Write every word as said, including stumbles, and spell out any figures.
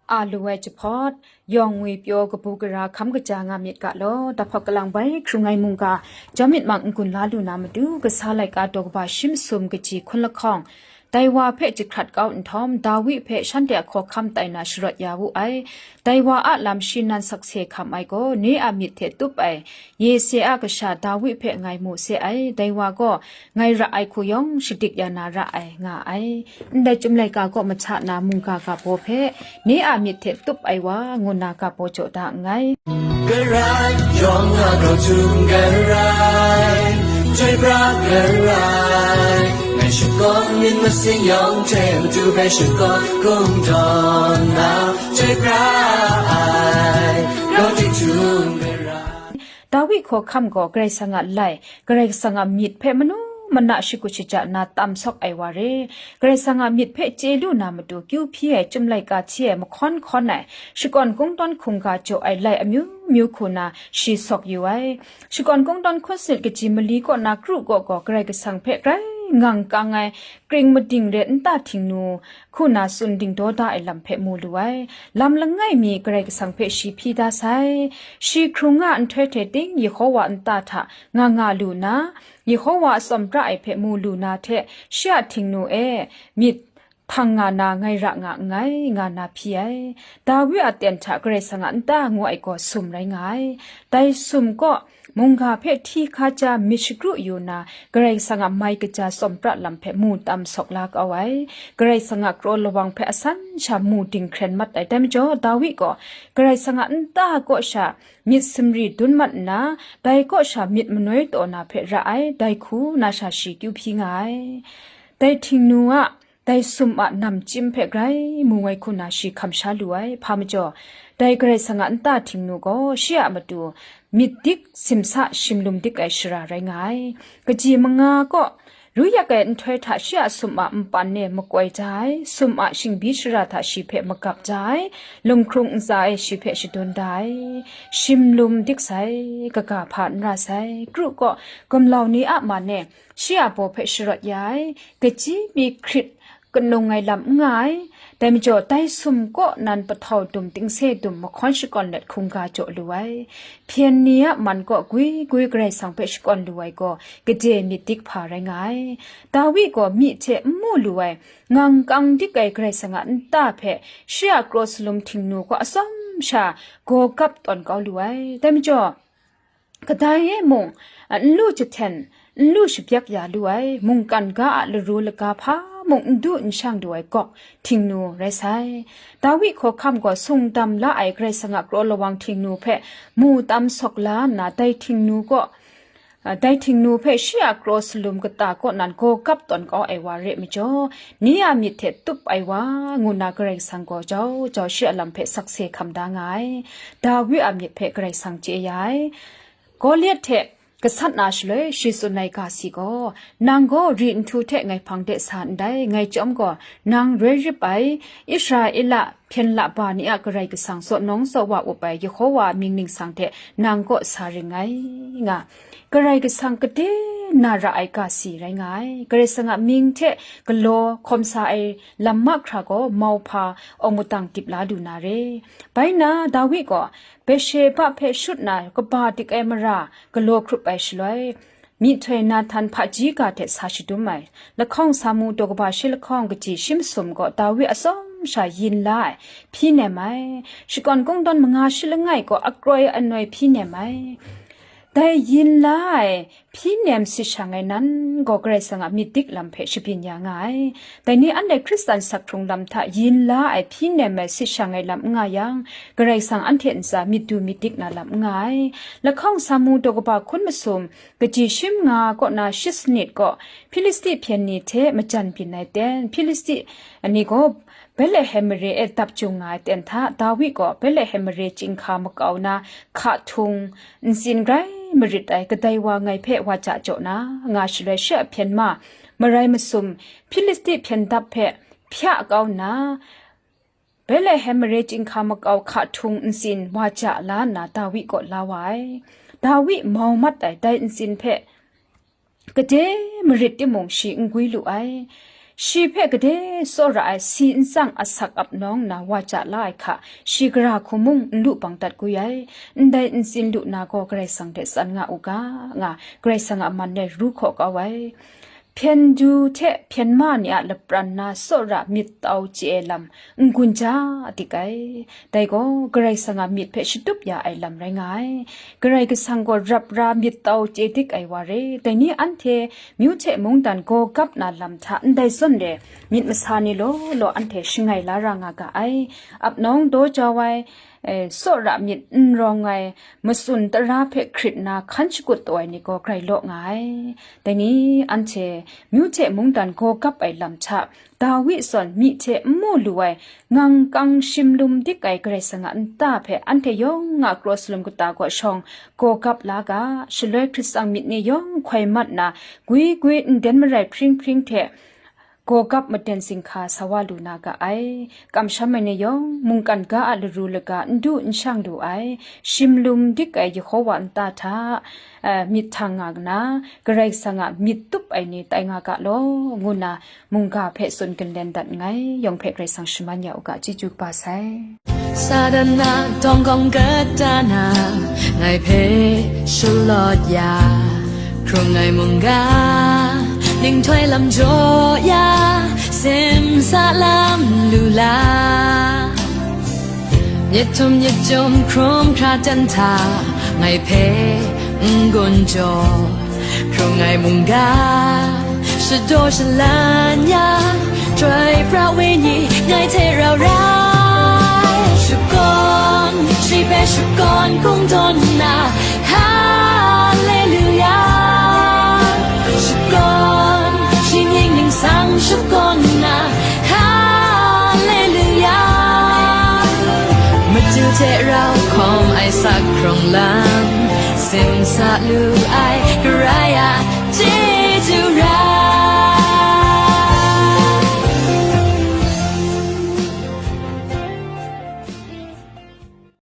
A lu ai jahpawt, yawng ngwi pyaw kabu gara hkam kaja nga myit ga law, dahpawt kalang bai hkrung ai mungga, jawm myit mang n-gun la lu na matu, kasa laika daw kaba shi masum kaji hkun lahkawng, dai wa hpe jahkrat kau nhtawm, Dawi hpe shanhte a hkawhkam tai na sharawt ya wu ai. Dai wa a lam shi nan sakse hkam ai gaw, ni a myit hte tup ai, Yese a kasha Dawi hpe ngai mu se ai. Dai wa gaw, ngai ra ai hku yawng shadik ya na ra ai, nga ai. Ndai Chyum Laika kaw mahta na mungga ga baw hpe, ni a myit hte tup ai wa, ngu na ga baw jaw da nngai. Karai, yawng a grau htum karai, chyoi pra karai, ngai shakawn myit masin yawng hte matu bai shakawn kungdawn na, chyoi pra ai, grau htum karai. Dawi hkawhkam gaw Karai Kasang a lai, Karai Kasang a myit hpe manu mana shakut shaja na tam sawk ai wa re. Karai Kasang a myit hpe chye lu na matu kyu hpyi ai, Chyum Laika hti ai, mahkawn hkawn ai, shakawn kungdawn hkungga jaw ai lai amyu myu hku na shi sawk yu ai. Shakawn kungdawn hkun sanit kaji mali kaw na kru kaw gaw Karai Kasang hpe grai ngang kang ai, kring mading re nta htingnu hku na tsun dingdaw da ai lam hpe mu lu ai. Lam langai mi Karai Kasang hpe shi hpyi da sai. Shi hkrung nga nhtoi hte ting Yehowa nta hta nga nga lu na, Yehowa a tsawm pra ai hpe mu lu na hte, shi a htingnu e myit hpang nga na ngai ra nga nngai, nga na hpyi ai. Dawi a ten hta Karai Kasang a nta ngu ai gaw sum rai nga ai. Dai sum kaw mungga hpe hti hkaja myit shakru yu na, Karai Kasang a mai kaja tsawm pra lam hpe mu tam sawk la kau ai. Karai Kasang a kraw lawang hpe asan sha mu dinghkren mat ai. Dai majaw, Dawi gaw Karai Kasang a nta kaw sha myit sumri dun mat nna, dai kaw sha myit manoi taw na hpe ra ai, dai hku na sha shi kyu hpyi nga ai. Dai htingnu a, dai sum a namchyim hpe grai mu ai hku na shi hkam sha lu ai. Hpa majaw, dai Karai Kasang a nta htingnu gaw shi a matu myit dik, simsa, shimlum dik ai shara rai nga ai. Kaji manga kaw, ru yak ai nhtoi hta shi a sum a npan e makoi ja ai, sum a shingbi shara hta shi hpe magap ja ai, lunghkrung ntsa e shi hpe shadun da ai, shimlum dik sai, kaga hpa n ra sai, kru kaw, gumlau ni a man e shi a baw hpe sharawt ya ai, kaji mi hkrit kanung ai lam n nga ai. Dai majaw, dai sum kaw nan pahtau dum, tingse dum, mahkawn shakawn let hkungga jaw lu ai. Hpyen ni a man kaw gwi gwi Karai Kasang hpe shakawn lu ai gaw, gade myit dik hpa rai nga ai. Dawi gaw myi hte n mu lu ai, ngang kang dik ai Karai Kasang a nta hpe shi a kraw salum htingnu kaw atsawm sha gaw gap tawn kau lu ai. Dai majaw, kadai e mung, n lu jahten, n lu shabyak ya lu ai, mungkan ga a laru laga hpa mung n du n shang du ai gawk htingnu rai sai. Dawi hkawhkam gaw sung dam la ai Karai Kasang a kraw lawang htingnu hpe mu tam sawk la nna, dai htingnu kaw, a, dai htingnu hpe shi a kraw salum kata kaw nan gaw gap tawn kau ai wa re majaw, ni a myit hte tup ai wa, ngu na Karai Kasang gaw jau jau shi a lam hpe sakse hkam da nga ai. Dawi a myit hpe Karai Kasang chye ya ai. Goliat hte gasat na shaloi shi tsun ai ga si gaw, nang gaw ri nhtu hte ngai hpang de sa ndai, ngai chyawm gaw nang roi rip ai, Israela hpyen laba ni a Karai Kasang, zaw nawng zaw wa up ai Yehowa a mying ningsang hte nang kaw sa ring ngai, nga. Karai Kasang gade na ra ai ga si rai nga ai. Karai Kasang a mying hte galaw hkawm sa ai lam mahkra gaw mauhpa awng matang dip la lu na re. Bai nna, Dawi gaw Bethsheba hpe shut na kaba dik ai mara galaw hkrup ai shaloi, myihtoi Nahtan hpaji ga hte sa shadum ai. Lahkawng Samu daw kaba shi lahkawng kaji shi masum gaw Dawi atsawm sha yin la ai, hpyi nem ai. Shakawn kungdawn manga shi langai gaw akroi anoi hpyi nem ai. Dai yin la ai hpyi nem sit shang ai nan gaw Karai Kasang a myit dik lam hpe shabyin ya nga ai. Dai ni anhte Hkristan sak hkrung lam hta yin la ai hpyi nem ai sit shang ai lam n nga yang, Karai Kasang anhte ntsa myit du myit dik na lam n nga ai. Lahkawng Samu daw kaba hkun masum, kaji shi manga kaw na shi sanit gaw, Hpilisti hpyen ni hte majan byin ai ten, Hpilisti ni gaw Betlehem mare e dap jung nga ai ten hta, Dawi gaw Betlehem mare chyinghka makau na hka htung ntsin grai marit ai kadai wa ngai hpe wa ja jaw na, nga shaloi shi a hpyen ma marai masum Hpilisti hpyen dap hpe hpya kau nna, Betlehem mare chyinghka makau hka htung ntsin wa ja la nna Dawi kaw la wa ai. Dawi mau mat ai dai ntsin hpe gade marit timung shi n gwi lu ai. Shi hpe gade tsawra ai si n tsang asak ap nawng nna wa ja la ai hka, shi gara hku mung n lu bang dat gwi ai. Ndai ntsin lu na gaw Karai Kasang hte tsan nga u ga, nga Karai Kasang a man rai ru hkaw kau ai. Hpyen du hte hpyen ma ni a lapran na tsawra myit tau chye ai lam n gun ja dik ai. Dai gaw Karai Kasang a myit hpe shatup ya ai lam rai nga ai. Karai Kasang gaw rap ra myit tau chye dik ai wa re. Dai ni anhte myu hte mungdan gaw gap na lam hta ndai zawn re, myit masa ni law law anhte shangai la ra nga ga ai. Ap nawng daw jau ai, e, tsawra myit n rawng ai, matsun tara hpe hkrit nna hkan shakut taw ai ni gaw grai law nga ai. Dai ni anhte myu hte mungdan gaw gap ai lam hta, Dawi zawn myi hte n mu lu ai, ngang kang shim lum dik ai Karai Kasang a nta hpe anhte yawng a kraw salum kata kaw shawng gaw gap la ga, shaloi hkrit tsang myit ni yawng hkoi mat nna, gwi gwi nden marai hpring hpring hte gaw gap maden zinghka sa wa lu na ga ai. Kamsham ai ni yawng, mungkan ga a laru laga n du n shang lu ai, shim lum dik ai Yehova nta hta, eh, myit htang nga nna, Karai Kasang a myit tup ai ni tai nga ga law, ngu nna mungga hpe tsun ginlen dat nngai. Yawng hpe Karai Kasang shaman ya u ga, chyeju kaba sai. Satan a dawng gawng kata na, ngai hpe shalawt ya, hkrung ai mungga, ninghtoi lam jaw ya, simsa lam lu la. Myit htum myit jum hkrum hkra jan hta, ngai hpe n gun jaw, hkrung ai mungga, shadaw shalan ya, Chyoi pra wenyi ngai hte rau rai. Shakawn, shi hpe shakawn kungdawn nna, Haleluya. Shakawn, shi mying ningsang shakawn nna, Haleluya. Machyu hte rau hkawm ai sak hkrung lam, simsa lu ai Karai a chye